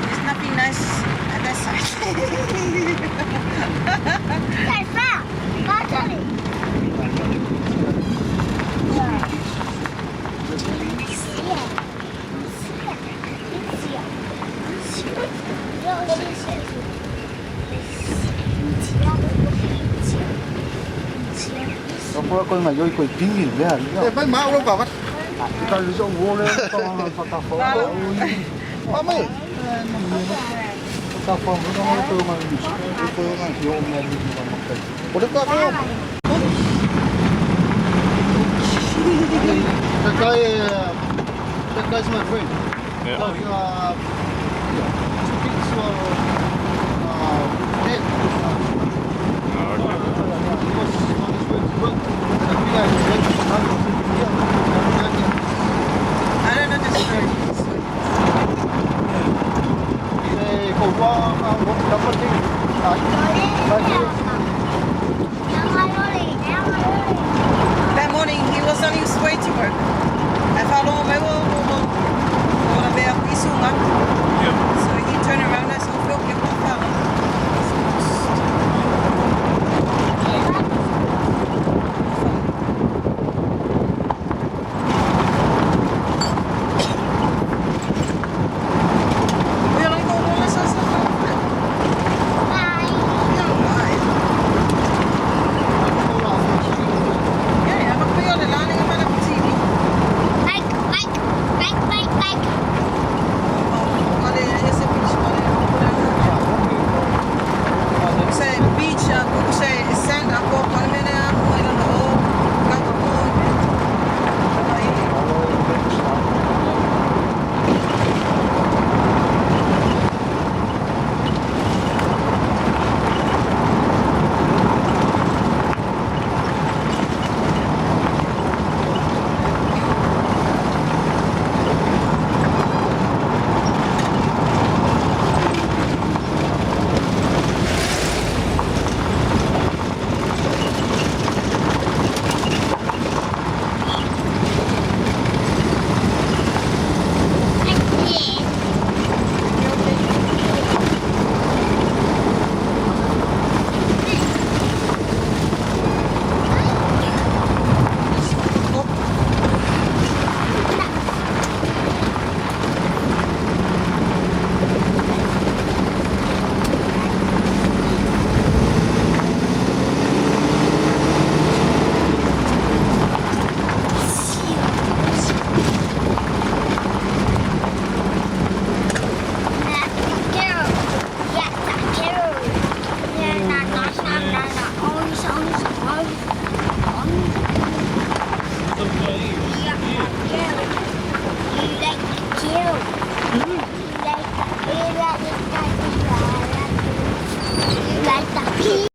There's nothing nice at that side. That guy, that guy's my friend. Yeah. Yeah, speaks dead. Oh, okay. He was on his way to work. And I realized he went to I don't know the story. That morning he was on his way to work. I follow my Yeah. So he turned around and said, "Phil, get off." He